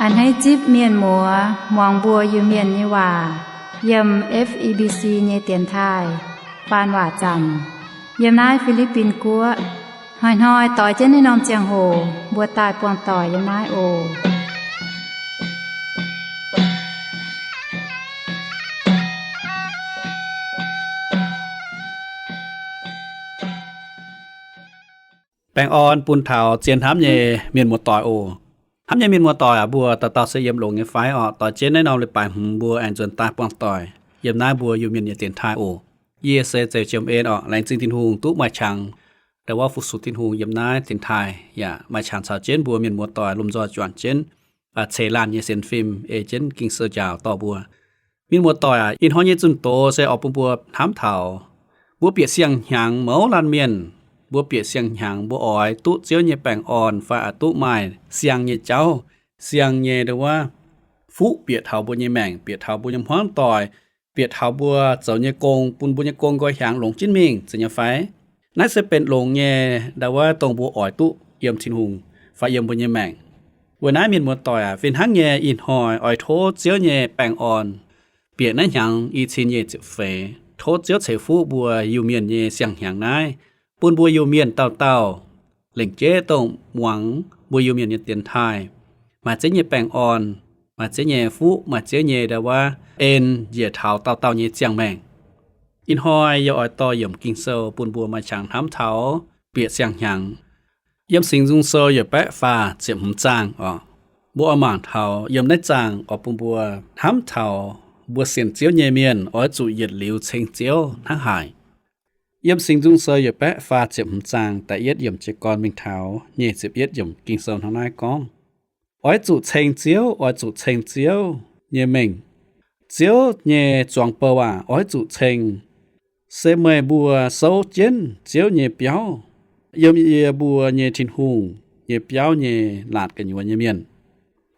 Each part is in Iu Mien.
A'hneiv zipv mienh muoz muangx mbuo Iu-Mienh nyei waac yiem F E B C nyei dienx taaih faan waac zaamc yiem naaiv Fi^li^bin Guoqv. Hnoi-hnoi doix jienv naaiv norm ziangh hoc mbuo daaih buangh doic yiem naaiv oc. Baengh orn bun taux zien hnamv nyei mienh muoz-doic oc. Hnamv nyei mienh muoz-doic aac, mbuo dauh dauh se yiem longx nyei fai orqc? Doix jienv naaiv norm leiz-baaix hmz mbuo aengx nzuonx daaih buangh doic yiem naaiv mbuo Iu-Mienh nyei dienx taaih oc. Yie se Zeiv Jiem En orqc. Laengz zingh Tin-Hungh duqv maaih qangx, ndau wuov fu-sux Tin-Hungh yiem naaiv dienx taaih yaac maaih qangx caux jienv mbuo mienh muoz-doic lomh nzoih juangc jienv ceix laanh nyei sienx fim ei jienv Ging-Sou njaaux dorh mbuo. Mienh muoz-doic aac, ih hnoi nyei zunh doz se oix bun mbuo hnamv taux mbuo bieqc siang-hnyangx mouz laanh mienh, mbuo bieqc siang-hnyangx mbuo oix duqv Ziouv nyei baengh orn fai oix duqv maaih siang nyei jauv, siang nyei ndau wuov fuqv bieqc taux mbuo nyei maengc, bieqc taux mbuo nyei hmuangv doic, bieqc taux mbuo zoux nyei gong, bun mbuo nyei gong nqoi hiaangx longx jienv mingh, zeiz nyei fai? Naaiv se benx longx nyei ndau wuov dongh mbuo oix duqv yiem Tin-Hungh fai yiem mbuo nyei maengc. Weic naaiv mienh muoz-doic aac, fih hnangv nyei ih hnoi oix tov Ziouv nyei baengh orn bieqc naaiv hnyangx i cin nyic ziepc feix, tov Ziouv ceix fuqv mbuo Iu-Mienh nyei siang-hnyangx naaiv, bun mbuo Iu-Mienh dauh dauh lengc jeiv dongh muangx mbuo Iu-Mienh nyei dienx taaih, maaih Ziouv nyei baengh orn, maaih Ziouv nyei fuqv, maaih Ziouv nyei ndau wuov en njiec taux dauh dauh nyei ziangh maengc. Ih hnoi yie oix dorh yiemc Ging-Sou bun mbuo maaih qangx hnamv taux bieqc siang-hnyangx. Yiem Singx Nzung Sou yietc baeqv faah ziepc hmz zaang oc, mbuo oix mangc taux yiem naaiv zaang oix bun mbuo hnamv taux mbuo sienx Ziouv nyei mienh oix zuqc yietc liuz ceng Ziouv hnangv haaix. Yiem Singx Nzung Sou yietc baeqv faah ziepc hmz zaang da'yietv yiemc jiez gorn mingh taux nyic ziepc yietv yiemc Ging-Sou hnangv naaiv gorngv, oix zuqc ceng Ziouv, oix zuqc ceng Ziouv nyei mengh. Ziouv nyei zuangx bou aac, oix zuqc ceng. Se meih mbuo souv jienv Ziouv nyei biauv, yiem yie mbuo nyei Tin-Hungh nyei biauv nyei laatc gu'nyuoz nyei mienh.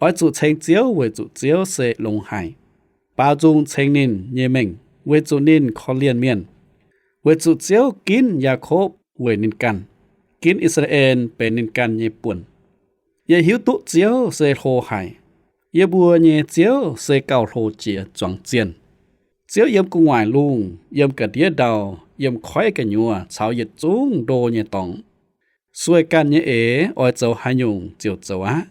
Oix zuqc ceng Ziouv weic zuqc Ziouv se longx haic. Baaux nzung ceng ninh nyei mengh, weic zuqc ninh korv-lienh mienh. Weic zuqc Ziouv ginv Yaakopv weic ninh ganh, ginv I^saa^laa^en benx ninh ganh nyei buonc. Yie hiuv duqv Ziouv se hlo haic. Yie mbuo nyei Ziouv se gauh hlo jiex zuangx zienh. Ziouv yiem gu'nguaaic lungh, yiem ga'ndiev ndau, yiem koiv gu'nyuoz caux yietc zungv ndo nyei dorngx. Sueih ganh nyei eix oix zoux haaix nyungc ziouc zoux aqv.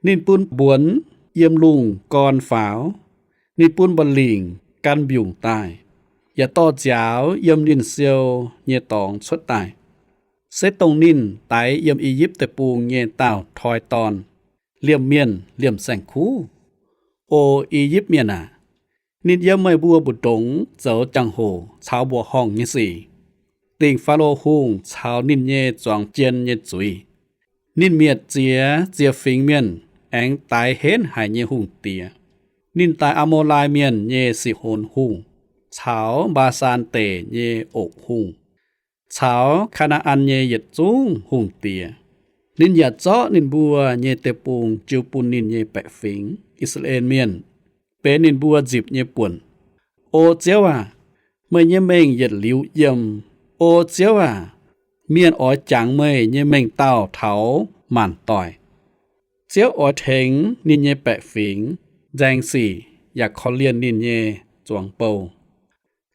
Ninh bun mbuonx yiem lungh gorn faaux. Ninh bun mba'lingc gan mbiungc daaih, yaac dorh nziaaux yiem ninh siou nyei dorngx cuotv daaih. Se dongh ninh daix yiem I^yipv Deic-Bung nyei daauh toi dorn, liemh mienh liemh saeng-kuv. O I^yipv Mienh aac, ninh yiem meih mbuo mbu'ndongx zoux jangx-hoc caux mbuoqc horngh nyei sic, dingc Faalo Hungh caux ninh nyei zuangx jien nyei zuiz. Ninh mietc ziex ziex fingx mienh, aengx daix henv haic nyei hungh diex. Ninh daix Aa^mo^lai Mienh nyei Sihon Hungh caux Mbaa^saan Deic nyei Okc Hungh, caux Kaa^naa^an nyei yietc zungv hungh diex. Ninh yaac zorqv ninh mbuo nyei deic-bung jiu bun ninh nyei baeqc fingx, I^saa^laa^en Mienh, benx ninh mbuo nzipc nyei buonc. O Ziouv aac, meih nyei mengh yietc liuz yiem. O Ziouv aac, mienh oix jangx meih nyei mengh dauh taux maanc doic. Ziouv oix tengx ninh nyei baeqc fingx nzaeng sic yaac korv-lienh ninh nyei zuangx bou.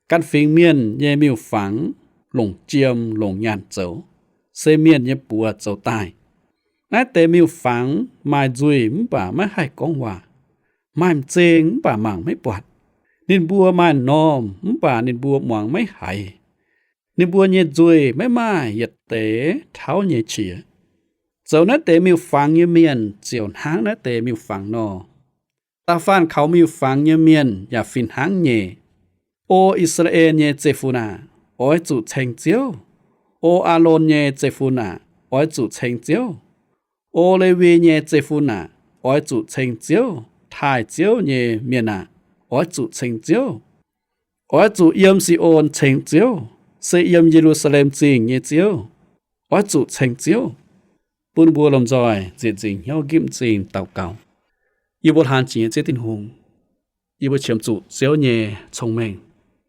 Ganh fingx mienh nyei miuc-fangx longc jiem longc nyaanh zoux, se mienh nyei buoz zoux daaih. Naaiv deix miuc-fangx maaih nzuih mv baac maiv haih gorngv waac, maaih m'zing mv baac mangc maiv buatc. Ninh mbuo maaih normh mv baac ninh mbuo muangx maiv haiz. Ninh mbuo nyei nzuih maiv maaih yietc deix tauv nyei qiex. Zoux naaiv deix miuc-fangx nyei mienh ziouc hnangv naaiv deix miuc-fangx nor. Da'faanh kaux miuc-fangx nyei mienh yaac fih hnangv nyei. O I^saa^laa^en nyei zeiv-fun aac, oix zuqc ceng Ziouv. O Aalon nyei zeiv-fun aac, oix zuqc ceng Ziouv. O Lewi nyei zeiv-fun aac, oix zuqc ceng Ziouv. Taaih Ziouv nyei mienh aac, oix zuqc ceng Ziouv. Oix zuqc yiem Si^on ceng Ziouv, se yiem Ye^lu^saa^lem Zingh nyei Ziouv. Oix zuqc ceng Ziouv. Bun mbuo lomh nzoih nzieqc nzingc hnyouv nqipv m'zing daux gaux. Yie mbuo hlaang jiex nyei Ziouv Tin-Hungh, yie mbuo qiemx zuqc Ziouv nyei cong-mengh,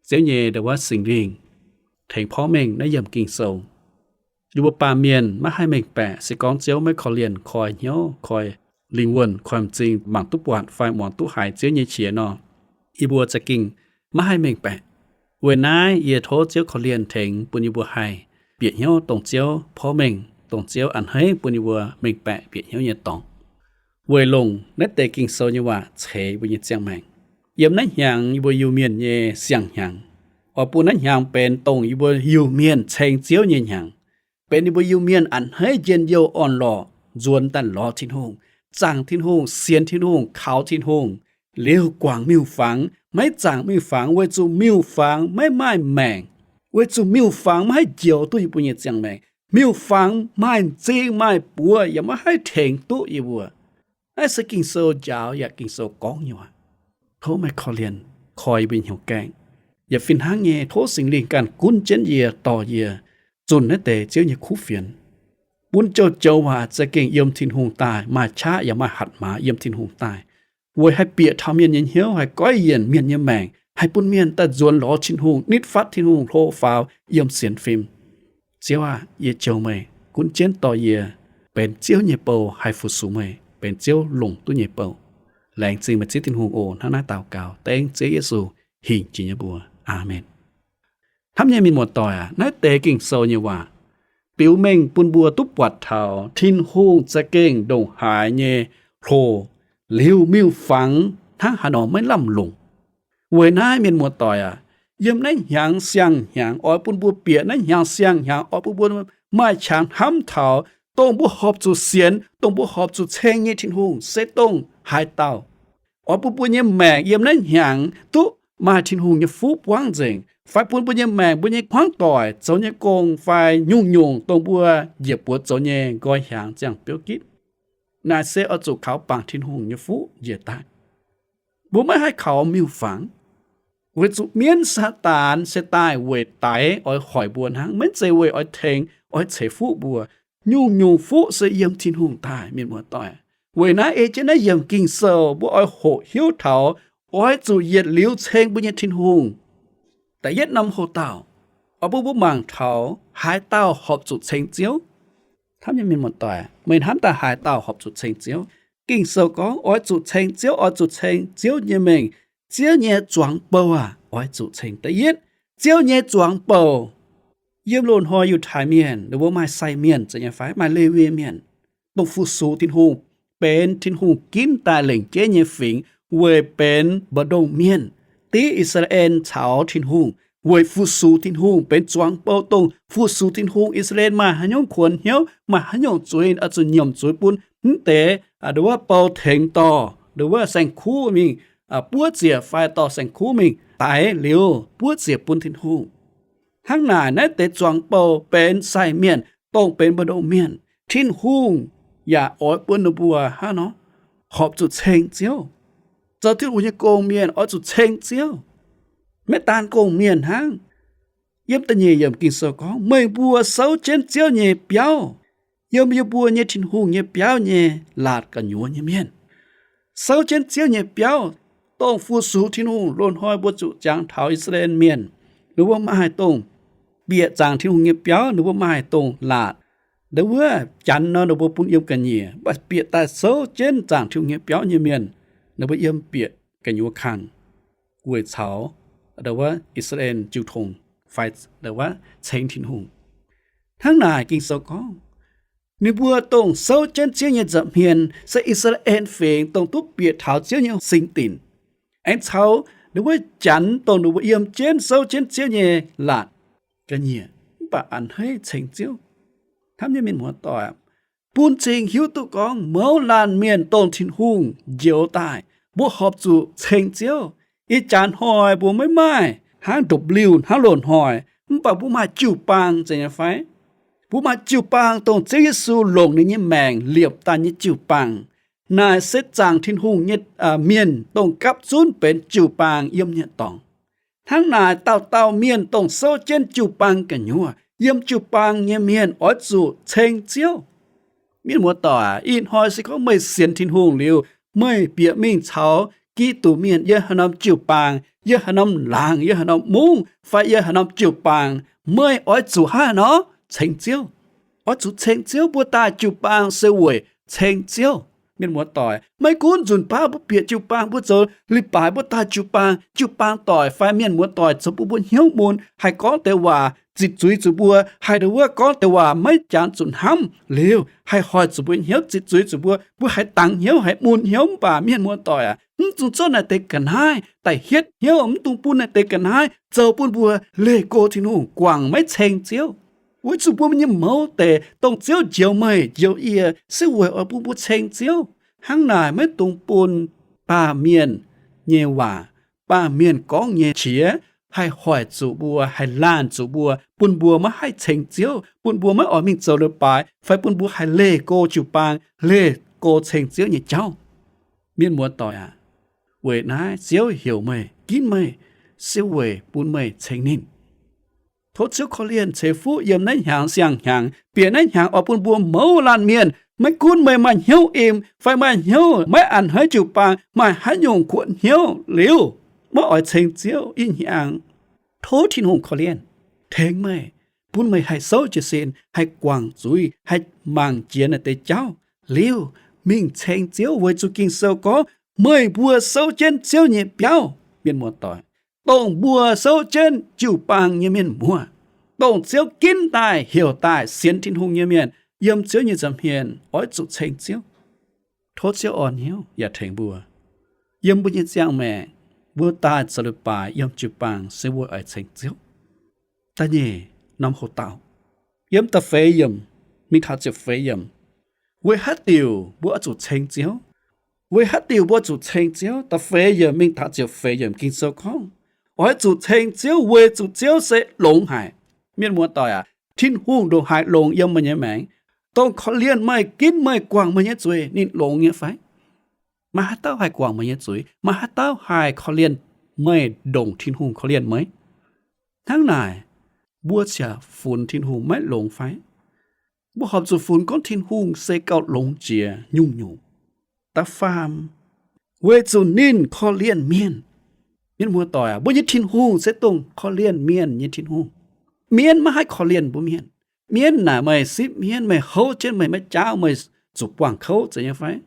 Ziouv nyei ndau wuov Singx Lingh tengx porv mengh naaiv yiemc Ging-Sou. Yie mbuo baamh mienh maiv haih mengh baeqc se gorngv Ziouv maiv korv-lienh koi hnyouv koi lingh wuonh koi m'zing mangc duqv buatc fai muangx duqv haiz Ziouv nyei qiex nor, yie mbuo za'gengh maiv haih mengh baeqc. Weic naaiv yie tov Ziouv korv-lienh tengx bun yie mbuo haih bieqc hnyouv dongh Ziouv porv mengh, dongh Ziouv a'hneiv bun yie mbuo mengh baeqc bieqc hnyouv nyei dorngx. Weic longc naaiv deix Ging-Sou nyei waac ceix mbuo nyei ziangh maengc. Yiem naaiv hnyangx yie mbuo Iu-Mienh nyei siang-hnyangx, oix bun naaiv hnyangx benx dongh yie mbuo Iu-Mienh ceng Ziouv nyei hnyangx, benx yie mbuo Iu-Mienh a'hneiv njien-youh orn-lorqc, nzuonx daaih lorz Tin-Hungh, zaangc Tin-Hungh, sienx Tin-Hungh, kaux Tin-Hungh, liuz guangc miuc-fangx, maiv zaangc miuc-fangx weic zuqc miuc-fangx maiv maaih maengc, weic zuqc miuc-fangx maiv haih njoux duqv yie mbuo nyei ziangh maengc. Miuc-fangx maaih m'zing maaih buoz yaac maiv haih tengx duqv yie mbuo. Naaiv se Ging-Sou njaaux yaac Ging-Sou gorngv nyei waac. Tov meih korv-lienh koi yie mbuo nyei hnyouv gaengh. Yaac fih hnangv nyei, tov Singx Lingh ganh gunv jienv yie, dorh yie zunh naaiv deix Ziouv nyei kuv fienx, bun joux-joux waac za'gengh yiem Tin-Hungh daaih maaih qaqv yaac maaih hatc maaz yiem Tin-Hungh daaih, weic haih bieqc taux mienh nyei hnyouv, haih goiv yienc mienh nyei maengc, haih bun mienh daaih nzuonx lorz Tin-Hungh, nitv fatv Tin-Hungh, hlo faaux yiem sienx fim. Ziouv aah! Yie joux meih gunv jienv dorh yie benx Ziouv nyei bou haih fu-sux meih, benx Ziouv longc duqv nyei bou. Laengz zingh meih Ziouv Tin-Hungh oc. Hnangv naaiv daux gaux dengv Ziouv Yesu hingh jiex nyei mbuox. Aamen. Hnamv nyei mienh muoz-doic aac, naaiv deix Ging-Sou nyei waac biux mengh bun mbuo duqv buatc taux Tin-Hungh za'gengh ndongc haaix nyei hlo, liuz miuc-fangx hnangv haaix nor maiv lamh longc. Weic naaiv mienh muoz-doic aac, yiem naaiv hnyangx siang-hnyangx oix bun mbuo bieqc, naaiv hnyangx siang-hnyangx oix bun mbuo maaih qangx hnamv taux dongh mbuo horpc zuqc sienx, dongh mbuo horpc zuqc ceng nyei Tin-Hungh se dongh haaix dauh. Oix bun mbuo nyei maengc yiem naaiv hnyangx duqv maaih Tin-Hungh nyei fuqv buangv nzengc, fai bun mbuo nyei maengc, mbuo nyei hmuangv doic, zoux nyei gong fai nyungc-nyungc dongh mbuo njiec buoz zoux nyei nqoi hiaangx ziangh biouv gitv. Naaic se oix zuqc kaux bangc Tin-Hungh nyei fuqv njiec daaih. Mbuo maiv haih kaux miuc-fangx, weic zuqc mienv Saadaan se daaih weic daix oix hoic mbuo hnangv, maiv zeiz weic oix tengx, oix ceix fuqv mbuo. Nyungc-nyungc fuqv se yiem Tin-Hungh daaih, mienh muoz-doic. Weic naaiv ei jienv naaiv yiemc Ging-Sou mbuo oix hoqc hiuv taux oix zuqc yietc liuz ceng mbuo nyei Tin-Hungh. Da'yietv norm hoc-dauh, oix bun mbuo mangc taux haaix dauh horpc zuqc ceng Ziouv. Hnamv nyei mienh muoz-doic, meih hnamv daaih haaix dauh horpc zuqc ceng Ziouv? Ging-Sou gorngv oix zuqc ceng Ziouv, oix zuqc ceng Ziouv nyei mengh, Ziouv nyei zuangx bou aah, oix zuqc ceng. Da'yietv, Ziouv nyei zuangx bou. Yiem loz-hnoi Yiutai Mienh ninh mbuo maaih sai mienh zeiz nyei fai? Maaih Lewi Mienh, dongh fu-sux Tin-Hungh, benx Tin-Hungh ginv daaih lengc jeiv nyei fingx weic benx mbu'ndongx mienh, div I^saa^laa^en caux Tin-Hungh, weic fu-sux Tin-Hungh, benx zuangx bou dongh fu-sux Tin-Hungh. I^saa^laa^en maaih haaix nyungc kuonx hnyouv, maaih haaix nyungc zuiz oix zuqc nyiemc zuiz bun mv deix nduov bou tengx dorh nduov saeng-kuv mingh buov ziec fai dorh saeng-kuv mingh daix liuz buov ziec bun Tin-Hungh. Hnangv naaic naaiv deix zuangx bou benx sai mienh, dongh benx mbu'ndongx mienh, Tin-Hungh yaac oix bun ninh mbuo hnangv nor horpc zuqc ceng Ziouv. Zoux Tin-Hungh nyei gong-mienh oix zuqc ceng Ziouv. Maiv daan gong-mienh hnangv. Yiem da'nyeic yiemc Ging-Sou gorngv, meih mbuo souv jienv Ziouv nyei biauv, yiem yie mbuo nyei Tin-Hungh nyei biauv nyei laatc gu'nyuoz nyei mienh. Souv jienv Ziouv nyei biauv, dongh fu-sux Tin-Hungh. Loz-hnoi mbuo zuqc jangx taux I^saa^laa^en Mienh, ninh mbuo maaih dongh bieqc zaangc Tin-Hungh nyei biauv, ninh mbuo maaih dongh laatc. Nduov wuov janx nor ninh mbuo bun yiem ga'nyiec, mv baac bieqc daaih souv jienv zaangc Tin-Hungh nyei biauv nyei mienh, ninh mbuo yiem bieqc gu'nyuoz kangh weic caux nduov I^saa^laa^en jiu tong fai nduov ceng Tin-Hungh. Hnangv naaic Ging-Sou gorngv, ninh mbuo dongh souv jienv Ziouv nyei nza'hmien se I^saa^laa^en Fingx, dongh duqv bieqc taux Ziouv nyei singx dinc, aengx caux nduov wuov janx dongh ninh mbuo yiem jienv souv jienv Ziouv nyei laatc ga'nyiec, mv baac a'hneiv ceng Ziouv. Hnamv nyei mienh muoz-doic, bun cing hiuv duqv gorngv mouz laanh mienh dongh Tin-Hungh njoux daaih, mbuo horpc zuqc ceng Ziouv. Ih jaax hnoi mbuo maiv maaih hnangv ndopv-liuh hnangv loz-hnoi, mv baac mbuo maaih jiu-baang zeiz nyei fai? Mbuo maaih jiu-baang dongh Ziouv Yesu longc ninh nyei maengc liepc daaih nyei jiu-baang. Naaic se zaangc Tin-Hungh nyei mienh dongh gapv zunv benx jiu-baang yiem nyei dorngx. Hnangv naaic dauh dauh mienh dongh souv jienv jiu-baang gu'nyuoz, yiem jiu-baang nyei mienh oix zuqc ceng Ziouv. Mienh muoz-doic, ih hnoi se gorngv meih sienx Tin-Hungh liuz, meih bieqc mingh caux Giduc Mienh yiem haaix norm jiu-baang, yiem haaix norm laangz, yiem haaix norm mungv, fai yiem haaix norm jiu-baang, meih oix zuqc hnangv haaix nor ceng Ziouv? Oix zuqc ceng Ziouv. Mbuo daaih jiu-baang se weic ceng Ziouv. Mienh muoz-doic, maiv gunv nzunc baav mbuo bieqc jiu-baang, mbuo zoux leiz-baaix, mbuo daaih jiu-baang, jiu-baang doic fai mienh muoz-doic zoux bun mbuo hnyouv mun, haih gorngv deix waac zitc zuiz zuqc mbuo, haih deix wuov gorngv deix waac maiv jangx zuqc hnamv liuz, haih hoic zuqc mbuo hnyouv, zitc zuiz zuqc mbuo, mbuo haiz dangx hnyouv, haiz mun hnyouv. Mv baac mienh muoz-doic aac, mv zuqc zorqv naaic deix ga'naaiv daaih hietv hnyouv, mv dungx bun naaiv deix ga'naaiv zoux bun mbuo leih go Tin-Hungh, guangc maiv ceng Ziouv. Weic zuqc mbuo nyei mouz deix, dongh Ziouv njoux meih njoux yie, se weic oix bun mbuo ceng Ziouv. Hnangv naaic, maiv dungx bun baamh mienh nyei waac, baamh mienh gorngv nyei qiex haih hoic zuqc mbuo, haih laanh zuqc mbuo, bun mbuo maiv haih ceng Ziouv, bun mbuo maiv oix mingh zoux leiz-baaix, fai bun mbuo haih leih go jiu-baang, leih go ceng Ziouv nyei jauv. Mienh muoz-doic aac, weic naaiv Ziouv heuc meih, ginv meih, se weic bun meih ceng ninh. Tov Ziouv korv-lienh ceix fuqv yiem naaiv hnyangx siang-hnyangx, bieqc naaiv hnyangx oix bun mbuo mouz laanh mienh, maiv gunv meih maaih hnyouv im fai maaih hnyouv maiv a'hneiv jiu-baang, maaih haaix nyungc kuotv hnyouv liuz, maiv oix ceng Ziouv ih hnyangx, tov Tin-Hungh korv-lienh tengx meih, bun meih haih souv jiez sin, haih guangc zuiz, haih mangc jiex naaiv deix jauv liuz, mingh ceng Ziouv, weic zuqc Ging-Sou gorngv, meih mbuo souv jienv Ziouv nyei biauv. Mienh muoz-doic, dongh mbuo souv jienv jiu-baang nyei mienh muoz, dongh Ziouv ginv daaih, heuc daaih sienx Tin-Hungh nyei mienh, yiem Ziouv nyei nza'hmien oix zuqc ceng Ziouv. Tov Ziouv orn hnyouv yaac tengx mbuo. Yiem mbuo nyei ziangh maengc, mbuo daaih zoux leiz-baaix yiem jiu-baang se weic oix ceng Ziouv. Da'nyeic norm hoc-dauh, yiem da'feix yiemc mingh taux ziepc feix yiemc, weic haaix diuc mbuo oix zuqc ceng Ziouv? Weic haaix diuc mbuo zuqc ceng Ziouv? Da'feix yiemc mingh taux ziepc feix yiemc Ging-Sou gorngv, oix zuqc ceng Ziouv weic zuqc Ziouv se longx haic. Mienh muoz-doic aac, Tin-Hungh ndongc haaix longx yiem meih nyei maengc? Dongh korv-lienh meih, ginv meih, guangc meih nyei zuiz, ninh longx nyei fai? Maaih haaix dauh haih guangc meih nyei zuiz? Maaih haaix dauh haih korv-lienh meih ndongc Tin-Hungh korv-lienh meih? Hnangv naaic, mbuo ziouc funx Tin-Hungh maiv longx fai? Mbuo horpc zuqc funx gorngv Tin-Hungh se gauh longx jiex nyungc-nyungc. Da'faam, weic zuqc ninh korv-lienh mienh. Mienh muoz-doic aac, mbuo nyei Tin-Hungh se dongh korv-lienh mienh nyei Tin-Hungh. Mienv maiv haih korv-lienh mbuo mienh. Mienv naaic meih sipv mienv, meih houv jienv meih maiv jaauv, meih zuqc buangh kouv zeiz nyei fai?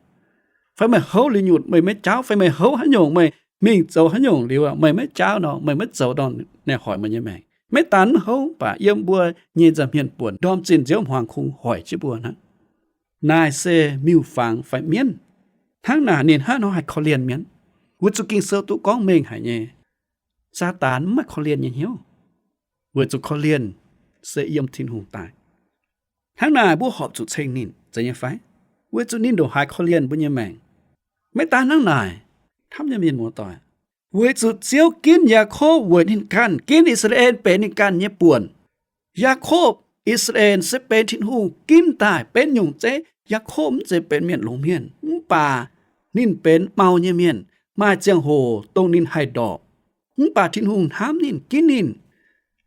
Fai meih houv liuz nyutc meih maiv jaauv, fai meih houv haaix nyungc meih mingh zoux haaix nyungc liuz meih maiv jaauv nor, meih maiv zoux nor, ninh hoic meih nyei maengc. Maiv daan houv, mv baac yiem mbuo nyei nza'hmien buonc ndorm zinh nziouv hmuangx kungx hoic jienv mbuo hnangv. Naaic se miuc-fangx fai mienv. Hnangv naaic ninh hnangv nor haih korv-lienh mienh? Weic zuqc Ging-Sou duqv gorngv mengh haic nyei, Saadaan mv maaih korv-lienh nyei hnyouv, weic zuqc korv-lienh se yiem Tin-Hungh daaih. Hnangv naaic mbuo horpc zuqc ceng ninh zeiz nyei fai? Weic zuqc ninh ndongc haaix korv-lienh mbuo nyei maengc. Maiv daan hnangv naaic, hnamv nyei mienh muoz-doic, weic zuqc Ziouv ginv Yaakopv weic ninh ganh, ginv I^saa^laa^en benx ninh ganh nyei buonc. Yaakopv, I^saa^laa^en se benx Tin-Hungh ginv daaih benx nyungc zeiv. Yaakopv mv zeiz benx mienh longx mienh, mv baac ninh benx mau nyei mienh, maaih ziangh hoc dongh ninh haih ndorpc. Mv baac Tin-Hungh hnamv ninh, ginv ninh,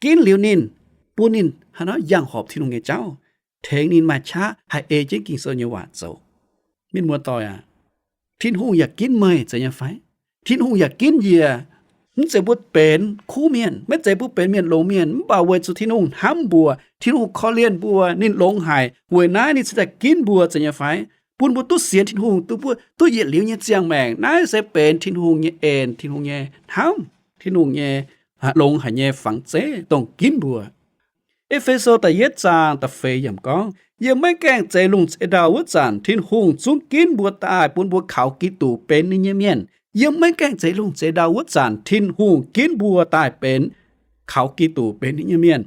ginv liuz ninh, bun ninh haaix nor yangh horpc Tin-Hungh nyei jauv, tengx ninh maaih qaqv haih ei jienv Ging-Sou nyei waac zoux. Mienh muoz-doic aac, Tin-Hungh yaac ginv meih zeiz nyei fai? Tin-Hungh yaac ginv yie. Mv zeiz mbuo benx kuv mienh, maiv zeiz mbuo benx mienh longx mienh, mv baac weic zuqc Tin-Hungh hnamv mbuo, Tin-Hungh korv-lienh mbuo, ninh longx haic. Weic naaiv ninh cingx daaih ginv mbuo zeiz nyei fai? Bun mbuo duqv sienx Tin-Hungh, duqv mbuo duqv yietc liuz nyei ziangh maengc. Naaiv se benx Tin-Hungh nyei en, Tin-Hungh nyei hnamv, Tin-Hungh nyei longx haic nyei fangx zeiv dongh ginv mbuo. E^fe^so da'yietv zaang da'feix yiemc gorngv, yiem maiv gaengh zeix lungh zeix ndau wuov zanc, Tin-Hungh zungv ginv mbuo daaih bun mbuo kaux Giduc benx ninh nyei mienh. Yiem maiv gaengh zeix lungh zeix ndau wuov zanc, Tin-Hungh ginv mbuo daaih benx, kaux Giduc benx ninh nyei mienh.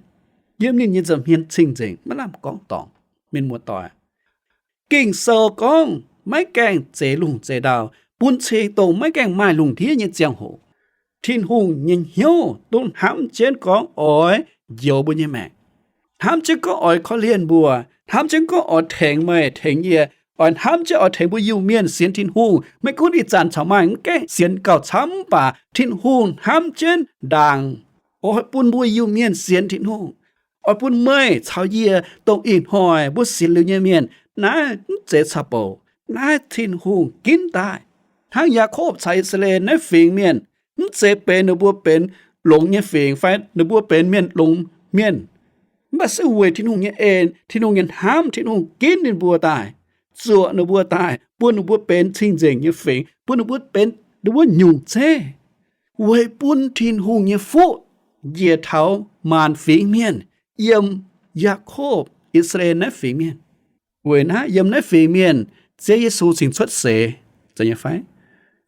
Yiem ninh nyei nza'hmien cing-nzengc, maiv lamh gorngv dorngc. Mienh muoz-doic, Ging-Sou gorngv maiv gaengh zeix lungh zeix ndau, bun cing dongh maiv gaengh maaih lungh ndiev nyei ziangh hoc, Tin-Hungh nyei hnyouv duqv hnamv jienv gorngv oix njoux mbuo nyei maengc, hnamv jienv gorngv oix korv-lienh mbuo, hnamv jienv gorngv oix tengx meih tengx yie, oix hnamv jienv oix tengx mbuo Iu-Mienh sienx Tin-Hungh. Maiv gunv ih zanc caux maaih mv gaengh sienx gauh camv, mv baac Tin-Hungh hnamv jienv ndaangc oix bun mbuo Iu-Mienh sienx Tin-Hungh, oix bun meih caux yie dongh ih hnoi mbuo sienx liuz nyei mienh. Naaiv mv zeiz caux bouc, naaiv Tin-Hungh ginv daaih. Hnangv Yaakopv caux I^saa^laa^en naaiv fingx mienh, mv zeiz benx ninh mbuo benx longx nyei fingx fai ninh mbuo benx mienh longx mienh, mv baac se weic Tin-Hungh nyei en, Tin-Hungh nyei hnamv, Tin-Hungh ginv ninh mbuo daaih. zuoqc ninh mbuo daaih, bun ninh mbuo benx cing-nzengc nyei fingx, bun ninh mbuo benx ninh mbuo nyungc zeiv, weic bun Tin-Hungh nyei fuqv njiec taux maanc fingx mienh, yiem Yaakopv, I^saa^laa^en naaiv fingx mienh. Weic naaiv yiem naaiv fingx mienh Ziouv Yesu cingx cuotv seix, zeiz nyei fai?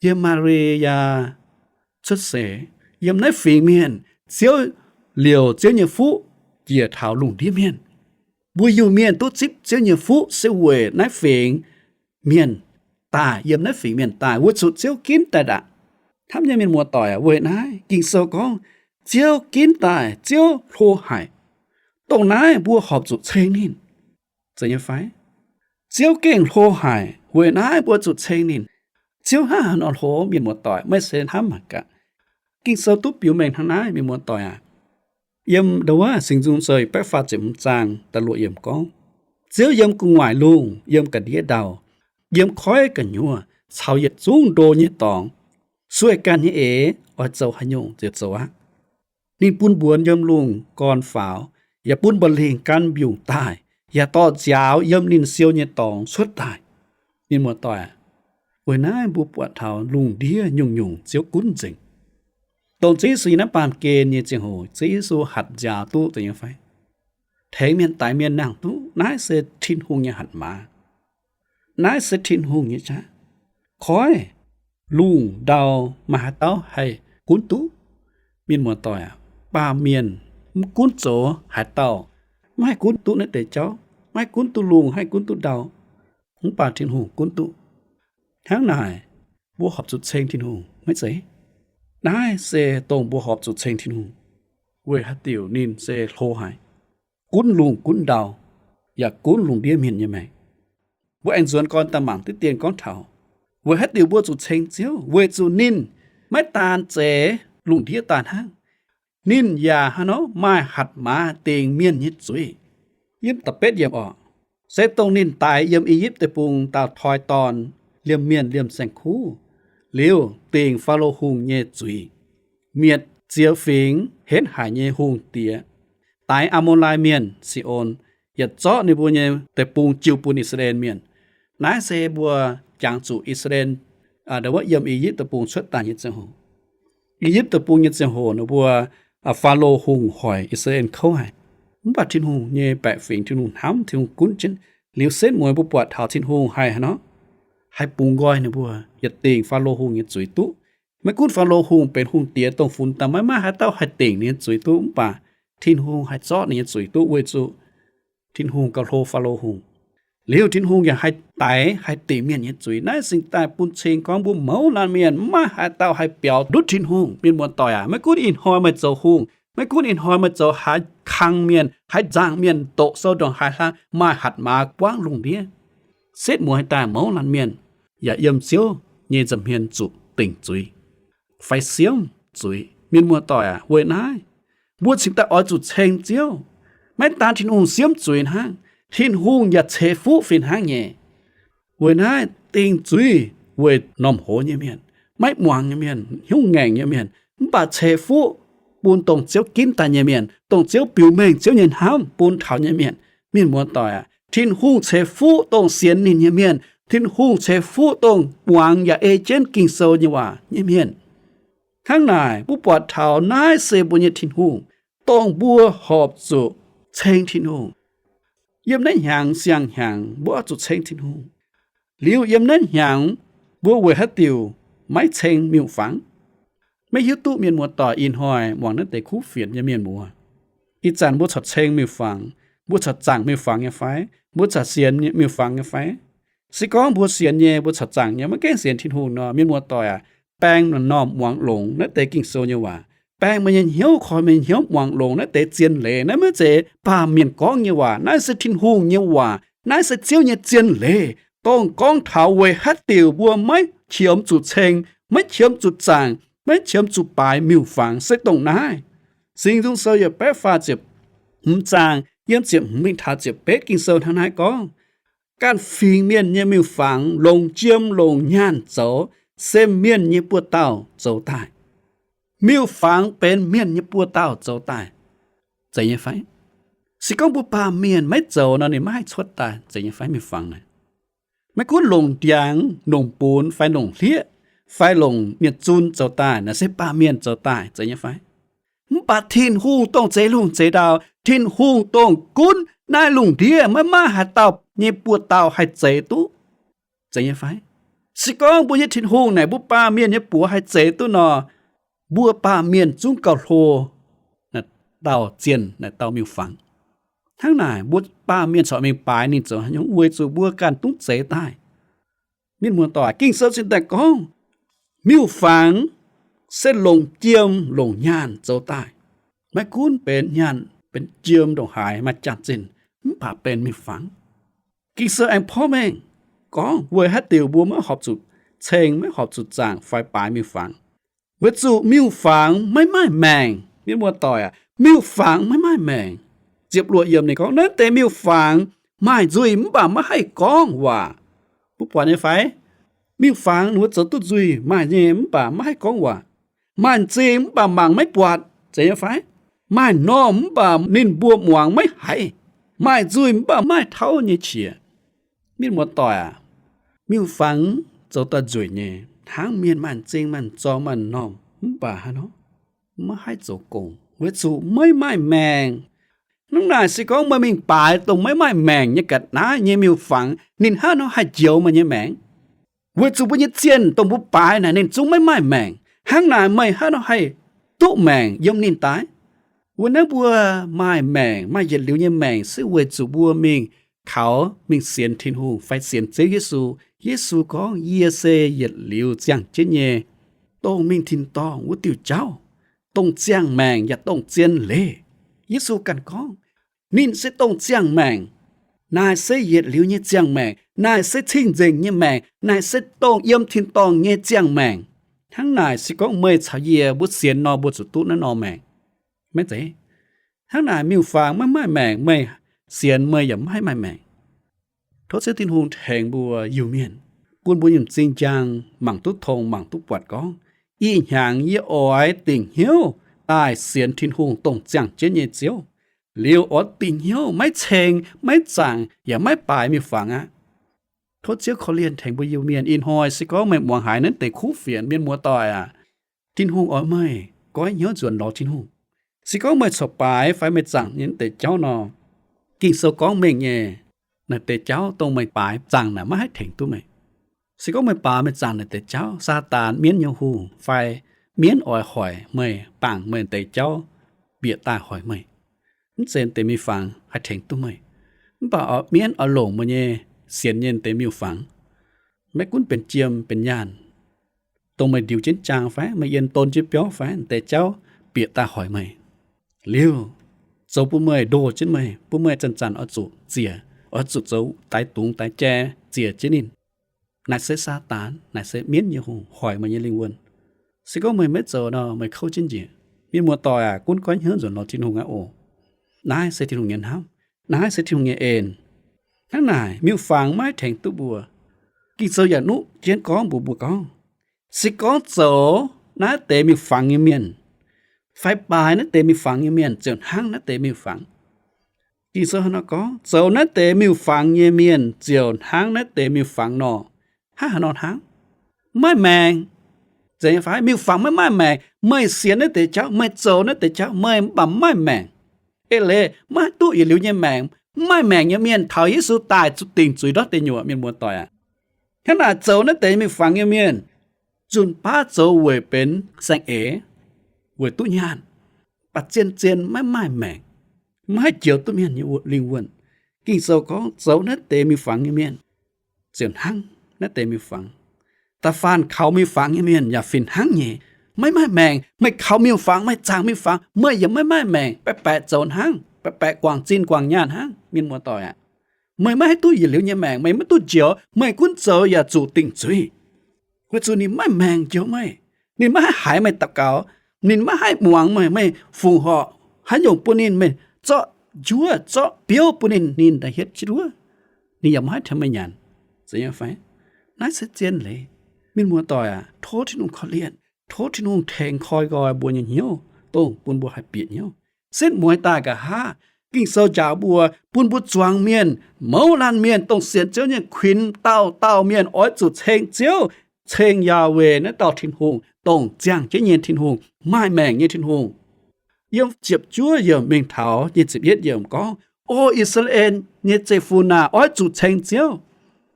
Yiem Maa^li^yaa cuotv seix, yiem naaiv fingx mienh Ziouv liouc Ziouv nyei fuqv njiec taux lungh ndiev mienh. Mbuo Iu-Mienh duqv zipv Ziouv nyei fuqv se weic naaiv fingx mienh daaih, yiem naaiv fingx mienh daaih, weic zuqc Ziouv ginv daaih ndaangc. Hnamv nyei mienh muoz-doic aac, weic naaiv Ging-Sou gorngv Ziouv ginv daaih, Ziouv hlo haic. Dongh naaiv mbuo horpc zuqc ceng ninh, zeiz nyei fai? Ziouv gengh hlo haic, weic naaiv mbuo zuqc ceng ninh. Ziouv hnangv haaix nor hlo, mienh muoz-doic, meih se hnamv mangc gaax. Ging-Sou duqv biux mengh hnangv naaiv, mienh muoz-doic aac. Yiem ndau wuov Singx Nzung Sou baeqv faah ziepc hmz zaang da'luoqc yiemc gorngv, Ziouv yiem gu'nguaaic lungh, yiem ga'ndiev ndau, yiem koiv gu'nyuoz caux yietc zungv ndo nyei dorngx, sueih ganh nyei eix oix zoux haaix nyungc ziouc zoux aqv. Ninh bun mbuonx yiem lungh gorn faaux, yaac bun mba'lingc gan mbiungc daaih, yaac dorh nziaaux yiem ninh siou nyei dorngx cuotv daaih. Mienh muoz-doic, weic naaiv mbuo buatc taux lungh ndiev nyungc-nyungc Ziouv gunv nzengc. Dongh Ziouv Yesu yiem naaiv baamh gen nyei ziangh hoc, Ziouv Yesu hatc nziaaux duqv, zeiz nyei fai? Tengx mienh daix mienh nangh duqv. Naaiv se Tin-Hungh nyei hatc maaz. Naaiv se Tin-Hungh nyei qaqv. Koiv, lungh, ndau, maaih haaix dauh haih gunv duqv? Mienh muoz-doic aac, baamh mienh mv gunv zoux haaix dauh, maiv haih gunv duqv naaiv deix jauv, maiv haih gunv duqv lungh, haih gunv duqv ndau, mv baac Tin-Hungh gunv duqv. Hnangv naaic, mbuo horpc zuqc ceng Tin-Hungh maiv zeiz? Naaiv se dongh mbuo horpc zuqc ceng Tin-Hungh, weic haaix diuc ninh se hlo haic, gunv lungh gunv ndau, yaac gunv lungh ndiev mienh nyei maengc. Mbuo aengx nzuonx gorn daaih mangc diqv dien gorngv taux, weic haaix diuc mbuo zuqc ceng Ziouv, weic zuqc ninh maiv daan zeix lungh ndiev daaih hnangv. Ninh yaac hnangv nor maaih hatc maaz dingc mienh nyei zuiz. Yiem da'betv yiemc oc, se dongh ninh daix yiem I^yipv Deic-Bung dauh toi dorn, liemh mienh liemh saeng-kuv, liuz dingc Faalo Hungh nyei zuiz, mietc ziex fingx henv haic nyei hungh diex, daix Aa^mo^lai Mienh, Si^on, yietc zorqv ninh mbuo nyei deic-bung jiu bun I^saa^laa^en Mienh. Naaiv se mbuo jangx zuqc I^saa^laa^en, aa, wuov yiem I^yipv Deic-Bung cuotv daaih nyei ziangh hoc. I^yipv Deic-Bung nyei ziangh hoc ninh mbuo, aa, Faalo Hungh hoic I^saa^laa^en kouv haic. Mv baac Tin-Hungh nyei baeqc fingx, Tin-Hungh hnamv, Tin-Hungh gunv jienv. Liuz setv mueiz mbuo buatc taux Tin-Hungh haih hnangv nor, haih bungx nqoi ninh mbuo, yietc dingc Faalo Hungh nyei zuiz duqv. Maiv gunv Faalo Hungh benx hungh diex dongh funx daaih maiv maaih haaix dauh haih dingc ninh nyei zuiz duqv, mv baac Tin-Hungh haih zorqv ninh nyei zuiz duqv weic zuqc Tin-Hungh gauh hlo Faalo Hungh. Liuz Tin-Hungh yaac haih daix, haih dingc mienh nyei zuiz. Naaiv cingx daaih bun cing gorngv mbuo mouz laanh mienh maiv maaih haaix dauh haih biaux ndutv Tin-Hungh. Mienh muoz-doic aac, maiv gunv ih hnoi meih zoux hungh, maiv gunv ih hnoi meih zoux haaix kang mienh, haaix nzangc mienh, doqc sou ndongc haaix hlaang, maaih hatc maaz buangv lungh ndiev, setv mueiz daaih mouz laanh mienh yaac yiem Ziouv nyei nza'hmien zuqc dingc zuiz fai siemv zuiz. Mienh muoz-doic aac, weic naaiv mbuo cingx daaih oix zuqc ceng Ziouv. Maiv daan Tin-Hungh siemv zuiz hnangv, Tin-Hungh yaac ceix fuqv fih hnangv nyei. Weic naaiv dingc zuiz weic normh hoz nyei mienh, maiv muangx nyei mienh, hnyouv ngaengc nyei mienh, mv baac ceix fuqv bun dongh Ziouv ginv daaih nyei mienh, dongh Ziouv biux mengh Ziouv nyei hnamv bun taux nyei mienh. Mienh muoz-doic aac, Tin-Hungh ceix fuqv dongh sienx ninh nyei mienh. Tin-Hungh ceix fuqv dongh muangx yaac ei jienv Ging-Sou nyei waac nyei mienh. Hnangv naaic, mbuo buatc taux naaiv se mbuo nyei Tin-Hungh, dongh mbuo horpc zuqc ceng Tin-Hungh. Yiem naaiv hnyangx siang-hnyangx mbuo oix zuqc ceng Tin-Hungh. Liuz yiem naaiv hnyangx mbuo weic haaix diuc maiv ceng miuc-fangx? Maiv hiuv duqv mienh muoz-doic ih hnoi muangx naaiv deix kuv fienx nyei mienh muoz. Ih zanc mbuo corc ceng miuc-fangx, mbuo corc zaangc miuc-fangx nyei fai? Mbuo corc sienx miuc-fangx nyei fai? Se gorngv mbuo sienx nyei, mbuo corc zaangc nyei, maiv gaengh sienx Tin-Hungh nor, mienh muoz-doic aac, baeng norm muangx longx naaiv deix Ging-Sou nyei waac. Baeng meih nyei hnyouv, koi meih nyei hnyouv muangx longx naaiv deix zien leiz. Naaiv maiv zeiz baamh mienh gorngv nyei waac, naaiv se Tin-Hungh nyei waac. Naaiv se Ziouv nyei zien leiz, dongh gorngv taux weic haaix diuc mbuo maiv qiemx zuqc ceng, maiv qiemx zuqc zaangc, maiv qiemx zuqc baaix miuc-fangx se dongh naaiv. Singx Nzung Sou yietc baeqv faah ziepc hmz zaang yiem ziepc hmz mingh taux ziepc betv Ging-Sou hnangv naaiv gorngv, ganh fingx mienh nyei miuc-fangx longc jiem longc nyaanh zoux, se mienh nyei buoz-dauh zoux daaih. Miuc-fangx benx mienh nyei buoz-dauh zoux daaih. Zeiz nyei fai? Se gorngv mbuo baamh mienh maiv zoux nor, ninh maiv haih cuotv daaih. Zeiz nyei fai? Miuc-fangx naaic, Maiv gunv longc ndiangx, longc bonx fai longc hlieqv fai longc nyei zun zoux daaih, naaiv se baamh mienh zoux daaih, zeiz nyei fai? Mv baac Tin-Hungh dongh zeix lungh zeix ndau, Tin-Hungh dongh gunv naaiv lungh ndiev maiv maaih haaix dauh nyei buoz-dauh haih zeix duqv, zeiz nyei fai? Se gorngv mbuo nyei Tin-Hungh naaic mbuo baamh mienh nyei buoz haih zeix duqv nor, mbuo baamh mienh zungv gauh hlo naaic dauh zienh, naaic dauh miuc-fangx. Hnangv naaic mbuo baamh mienh corc mingh baaix ninh zoux haaix nyungc? Weic zuqc mbuo ganh dungv zeix daaih. Mienh muoz-doic, Ging-Sou cingx daaih gorngv, miuc-fangx se longc jiem longc nyaanh zoux daaih. Maiv gunv benx nyaanh, benx jiem ndongc haaix maaih jaax-zinh, mv baac benx miuc-fangx. Ging-Sou aengx porv mengh gorngv weic haaix diuc mbuo maiv horpc zuqc ceng, maiv horpc zuqc zaangc fai baaix miuc-fangx. Weic zuqc miuc-fangx maiv maaih maengc. Mienh muoz-doic aac, miuc-fangx maiv maaih maengc. Ziepc luoqc yiemc ninh gorngv, naaiv deix miuc-fangx maaih nzuih mv baac maiv haih gorngv waac. Mbuo buatc nyei fai? Miuc-fangx ninh mbuo zoux duqv nzuih maaih nyei mv baac maiv haih gorngv waac. Maaih m'zing mv baac mangc maiv buatc, zeiz nyei fai? Maaih m'normh mv baac ninh mbuo muangx maiv haiz. Maaih nzuih mv baac maaih tauv nyei qiex. Mienh muoz-doic aac, miuc-fangx zoux daaih nzueic nyei, hnangv mienh maaih m'zing, maaih m'zorng, maaih m'normh mv baac hnangv nor maiv haih zoux gong, weic zuqc maiv maaih maengc. Hnangv naaic se gorngv meih mingh baaix dongh maiv maaih maengc nyei ga'naaiv nyei miuc-fangx, ninh hnangv nor haih njoux meih nyei maengc? Weic zuqc mbuo nyei zienh dongh mbuo baaix naaic ninh zungv maiv maaih maengc. Hnangv naaic meih hnangv nor haih duqv maengc yiem ninh daaih? Wuov naaiv mbuo maaih maengc, maaih yietc liuz nyei maengc se weic zuqc mbuo mingh kaux, mingh sienx Tin-Hungh fai sienx Ziouv Yesu. Yesu gorngv, yie se yietc liuz ziangh jienv nyei, dongh mingh tin-dorngh wuov diuh jauv, dongh ziangh maengc yaac dongh zien leiz. Yesu ganh gorngv, ninh se dongh ziangh maengc. Naaic se yietc liuz nyei ziangh maengc. Naaic se cing-nzengc nyei maengc. Naaic se dongh yiem tin-dorngh nyei ziangh maengc. Hnangv naaic se gorngv meih caux yie mbuo sienx nor, mbuo zuqc duqv naaiv norm maengc. Maiv zeiz? Hnangv naaic miuc-fangx maiv maaih maengc, meih sienx meih yaac maiv haih maaih maengc. Tov Ziouv Tin-Hungh tengx mbuo Iu-Mienh, bun mbuo nyei m'zing njang mangc duqv tong, mangc duqv buatc gorngv, ih hnyangx yie oix dingc hnyouv daaih sienx Tin-Hungh dongh ziangh jienv nyei Ziouv. Liuz oix dingc hnyouv maiv ceng, maiv zaangc, yaac maiv baaix miuc-fangx aqv. Tov Ziouv korv-lienh tengx mbuo Iu-Mienh. Ih hnoi se gorngv meih muangx haiz naaiv deix kuv fienx, mienh muoz-doic aac, Tin-Hungh oix meih goiv hnyouv nzuonx lorz Tin-Hungh. Se gorngv meih corc baaix fai meih zaangc nyei naaiv deix jauv nor, Ging-Sou gorngv mengh nyei, naaiv deix jauv dongh meih baaix zaangc naaic maiv haih tengx duqv meih. Se gorngv meih baaix meih zaangc naaiv deix jauv, Saadaan, mienv nyei hungh, fai mienv oix hoic meih, bangc meih deix jauv, bieqc daaih hoic meih. Mv zeiz deix miuc-fangx haih tengx duqv meih. Mv baac oix mienv oix longc meih nyei sienx nyei deix miuc-fangx, maiv gunv benx jiem benx nyaanh, dongh meih ndiux jienv jaang fai meih yiem don jienv biauv fai deix jauv, bieqc daaih hoic meih. Liuz, zoux bun meih ndoh jienv meih, bun meih zanc-zanc oix zuqc ziec, oix zuqc zoux daix dungz daix jai ziec jienv ninh. Naaiv se Saadaan, naaiv se mienv nyei hungh hoic meih nyei lingh wuonh. Se gorngv meih maiv zoux nor, meih kouv jienv njiec. Mienh muoz-doic aac, gunv goiv hnyouv nzuonx lorz Tin-Hungh aqv oc. Naaiv se Tin-Hungh nyei hnamv. Naaiv se Tin-Hungh nyei en. Hnangv naaic, miuc-fangx maiv tengx duqv mbuo. Ging-Sou yaac nuqv jienv gorngv mbuox mbuo gorngv, se gorngv zoux naaiv deix miuc-fangx nyei mienh, fai baaix naaiv deix miuc-fangx nyei mienh ziouc hnangv naaiv deix miuc-fangx. Ging-Sou hnangv nor gorngv, zoux naaiv deix miuc-fangx nyei mienh ziouc hnangv naaiv deix miuc-fangx nor. Hnangv haaix nor hnangv? Maiv maaih maengc. Zeiz nyei fai? Miuc-fangx maiv maaih maengc. Meih sienx naaiv deix jauv, meih zoux naaiv deix jauv, meih mv baac maiv maaih maengc. Eix leiz maiv haih duqv yietc liuz nyei maengc. Maiv maaih maengc nyei mienh taux Yesu daaih zuqc dingc zuiz ndortv deic nyuoqc, mienh muoz-doic aac. Hnangv naaic zoux naaiv deix miuc-fangx nyei mienh, nzunc baav zoux weic benx saeng-eix, weic duqv nyaanh, mv baac zien-zien maiv maaih maengc, maiv haih njoux duqv mienh nyei lingh wuonh. Ging-Sou gorngv zoux naaiv deix miuc-fangx nyei mienh ziouc hnangv naaiv deix miuc-fangx. Da'faanh kaux miuc-fangx nyei mienh yaac fih hnangv nyei. Maiv maaih maengc, meih kaux miuc-fangx, meih zaangc miuc-fangx, meih yaac maiv maaih maengc, baeqc baeqc zoux hnangv, baeqc baeqc guangc zinh guangc nyaanh hnangv, mienh muoz-doic aac. Meih maiv haih duqv yietc liuz nyei maengc, meih maiv duqv njoux, meih gunv zoux yaac zuqc dingc zuiz. Weic zuqc ninh maiv maaih maengc njoux meih. Ninh maiv haih haiz meih daux gaux. Ninh maiv haih muangx meih, meih fungc horc haaix nyungc bun ninh, meih zorqv njuov zorqv biouv bun ninh, ninh daaih hietv jienv wuov. Ninh yaac maiv haih tengx meih nyanc. Zeiz nyei fai? Naaiv se zien leiz. Mienh muoz-doic aac, tov Tin-Hungh korv-lienh, tov Tin-Hungh tengx koi nqoi mbuo nyei hnyouv, dongh bun mbuo haih bieqc hnyouv. Setv mueiz daaih nqa'haav, Ging-Sou njaaux mbuo, bun mbuo zuangx mienh, mouz laanh mienh, dongh sienx Ziouv nyei kuinx dauh dauh mienh oix zuqc ceng Ziouv, ceng Yahweh naaiv dauh Tin-Hungh, dongh ziangh jienv nyei Tin-Hungh, maaih maengc nyei Tin-Hungh. Yiem ziepc juov yiemc mingh taux nyic ziepc yietv yiemc gorngv, O I^saa^laa^en nyei zeiv-fun aah, oix zuqc ceng Ziouv.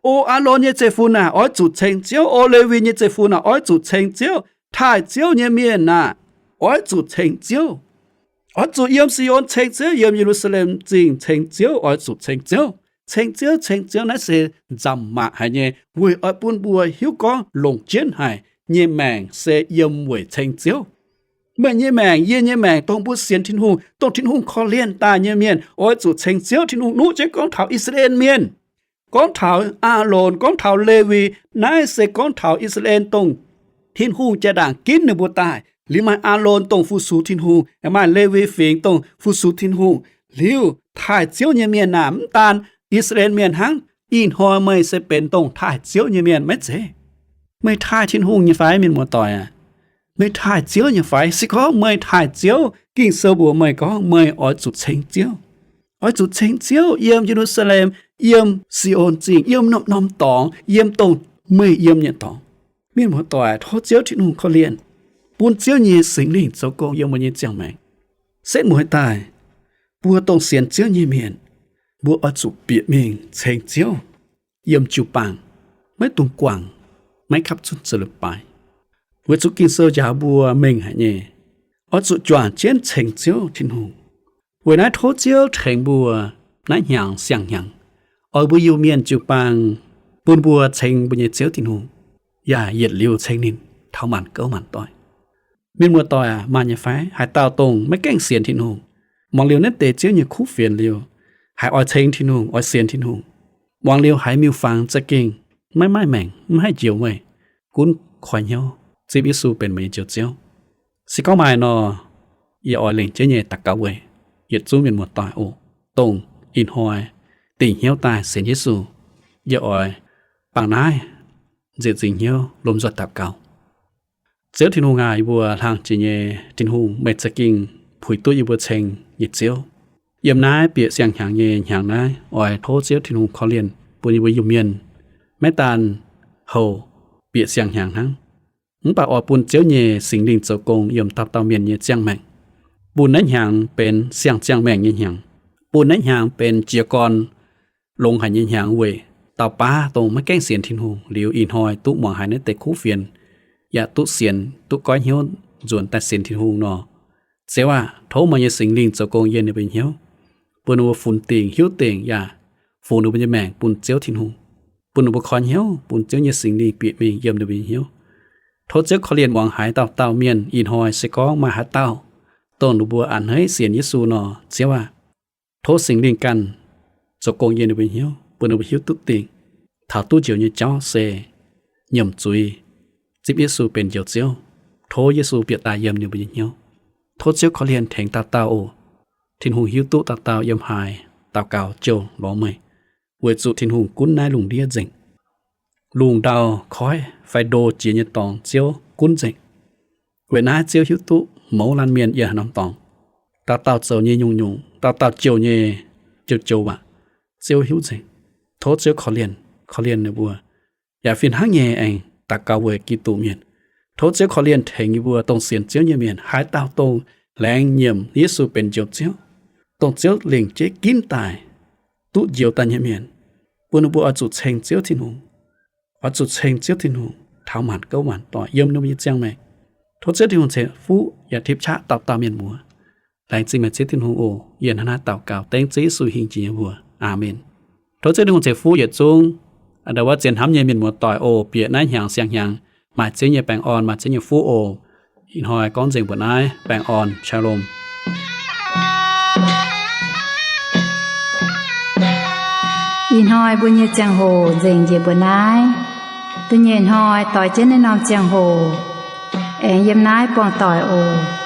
O Aalon nyei zeiv-fun aah, oix zuqc ceng Ziouv. O Lewi nyei zeiv-fun aah, oix zuqc ceng Ziouv. Taaih Ziouv nyei mienh aah, oix zuqc ceng Ziouv. Oix zuqc yiem Sion ceng Ziouv, yiem Ye^lu^saa^lem Zingh ceng Ziouv, oix zuqc ceng Ziouv. Ceng Ziouv, ceng Ziouv naaiv se nzamc mangc haic nyei, weic oix bun mbuo hiuv gorngv longc jienv haic nyei maengc se yiem weic ceng Ziouv. Meih nyei maengc, yie nyei maengc, dongh mbuo sienx Tin-Hungh, dongh Tin-Hungh korv-lienh daaih nyei mienh, oix zuqc ceng Ziouv. Tin-Hungh nuqv jienv gorngv taux I^saa^laa^en Mienh, gorngv taux Aalon, gorngv taux Lewi. Naaiv se gorngv taux I^saa^laa^en, dongh Tin-Hungh jaa-ndaangc ginv ninh mbuo daaih. Liuz maaih Aalon, dongh fu-sux Tin-Hungh, maaih Lewi Fingx, dongh fu-sux Tin-Hungh. Liuz taaih Ziouv nyei mienh aah, mv daan I^saa^laa^en Mienh hnangv. Ih hnoi meih se benx dongh taaih Ziouv nyei mienh maiv zeiz? Meih taaih Tin-Hungh nyei fai, mienh muoz-doic aah? Meih taaih Ziouv nyei fai? Se gorngv meih taaih Ziouv, Ging-Sou mbuox meih gorngv meih oix zuqc ceng Ziouv. Oix zuqc ceng Ziouv yiem Ye^lu^saa^lem, yiem Sion Zingh, yiem norm-norm dorngx, yiem dongh meih yiem nyei dorngx. Mienh muoz-doic, tov Ziouv Tin-Hungh korv-lienh, bun Ziouv nyei Singx Lingh zoux gong yiem mbuo nyei ziangh maengc. Setv mueiz daaih, mbuo dongh sienx Ziouv nyei mienh, mbuo oix zuqc bieqc mingh ceng Ziouv yiem jiu-baang, maiv dungx guangc, maiv gapv zunv zoux leiz-baaix. Weic zuqc Ging-Sou njaaux mbuo mengh haic nyei, oix zuqc juangc jienv ceng Ziouv Tin-Hungh. Weic naaiv tov Ziouv tengx mbuo naaiv hnyangx siang-hnyangx, oix mbuo Iu-Mienh jiu-baang bun mbuo ceng mbuo nyei Ziouv Tin-Hungh, yaac yietc liuz ceng ninh taux maanc gouv maanc doic. Mienh muoz-doic aac, maaih nyei fai haaix dauh dongh maiv gaengh sienx Tin-Hungh, muangx liuz naaiv deix Ziouv nyei kuv fienx liuz, haiz oix ceng Tin-Hungh, oix sienx Tin-Hungh, muangx liuz haiz miuc-fangx za'gengh maiv maaih maengc, maiv haih njoux meih, gunv koi hnyouv zipv Yesu benx meih nyei Njoux Ziouv. Se gorngv maaih nor, yie oix lengc jeiv nyei daux gaux weic yietc zungv mienh muoz-doic oc, dongh ih hnoi dingc hnyouv daaih sienx Yesu. Yie oix bangc naaiv nzieqc nzingc hnyouv lomh nzoih daux gaux. Ziouv Tin-Hungh aac, yie mbuo hlang jiex nyei Tin-Hungh, meih za'gengh puix duqv yie mbuo ceng nyei Ziouv. Yiem naaiv bieqc siang-hnyangx nyei hnyangx naaiv, oix tov Ziouv Tin-Hungh korv-lienh bun yie mbuo Iu-Mienh, maiv daan houc bieqc siang-hnyangx hnangv, mv baac oix bun Ziouv nyei Singx Lingh zoux gong yiem dauh dauh mienh nyei ziangh maengc, bun naaiv hnyangx benx siang-ziangh maengc nyei hnyangx, bun naaiv hnyangx benx jiez gorn longx haic nyei hnyangx weic dauh baav dongh maiv gaengh sienx Tin-Hungh liuz ih hnoi duqv muangx haiz naaiv deix kuv fienx, yaac duqv sienx, duqv goiv hnyouv nzuonx daaih sienx Tin-Hungh nor. Ziouv aah, tov meih nyei Singx Lingh zoux gong yiem ninh mbuo nyei hnyouv, bun ninh mbuo funx dingc, hiuv dingc, yaac fungx ninh mbuo nyei maengc bun Ziouv Tin-Hungh, bun ninh mbuo koi hnyouv, bun Ziouv nyei Singx Lingh bieqc mingh yiem ninh mbuo nyei hnyouv. Tov Ziouv korv-lienh muangx haiz dauh dauh mienh ih hnoi, se gorngv maaih haaix dauh dongh ninh mbuo a'hneiv sienx Yesu nor, Ziouv aah, tov Singx Lingh ganh zoux gong yiem ninh mbuo nyei hnyouv, bun ninh mbuo hiuv duqv dingc taux duqv njoux nyei jauv se nyiemc zuiz zipv Yesu benx Njoux Ziouv. Tov Yesu bieqc daaih yiem ninh mbuo nyei hnyouv. Tov Ziouv korv-lienh tengx dauh dauh oc. Tin-Hungh hiuv duqv dauh dauh yiem haaix daux gaux jouh lorz meih, weic zuqc Tin-Hungh gunv naaiv lungh ndiev nzengc. Lungh ndau koiv fai ndo jiex nyei dorngx Ziouv gunv nzengc. Weic naaiv Ziouv hiuv duqv mouz laanh mienh yiem haaix norm dorngx, dauh dauh zoux nyei nyungc-nyungc, dauh dauh jouh nyei jouh-jouh waac, Ziouv hiuv nzengc. Tov Ziouv korv-lienh, korv-lienh ninh mbuo, yaac fih hnangv nyei aengx daux gaux weic Giduc mienh. Tov Ziouv korv-lienh tengx yie mbuo dongh sienx Ziouv nyei mienh, haaix dauh dongh laengz nyiemc Yesu benx Njoux Ziouv, dongh Ziouv lingc jeiv ginv daaih duqv njoux daaih nyei mienh, bun ninh mbuo oix zuqc ceng Ziouv Tin-Hungh, oix zuqc ceng Ziouv Tin-Hungh taux maanc gouv maanc doic yiem ninh mbuo nyei ziangh maengc. Tov Ziouv Tin-Hungh ceix fuqv yaac tipv qaqv dauh dauh mienh muoz. Laengz zingh meih Ziouv Tin-Hungh oc. Yie hnangv naaiv daux gaux dengv Ziouv Yesu hingh jiex nyei mbuox. Aamen. Tov Ziouv Tin-Hungh ceix fuqv yietc zungv, aa, ndau wuov zien hnamv nyei mienh muoz-doic oc. Bieqc naaiv hnyangx siang-hnyangx maaih Ziouv nyei baengh orn, maaih Ziouv nyei fuqv oc. Ih hnoi gorngv nzengc mbuo naaiv, baengh orn, shalom. Ih hnoi mbuo nyei ziangh hoc nzengc njiec mbuo naaiv. Da'nyeic hnoi doix jienv naaiv norm ziangh hoc aengx yiem naaiv buangh doic oc.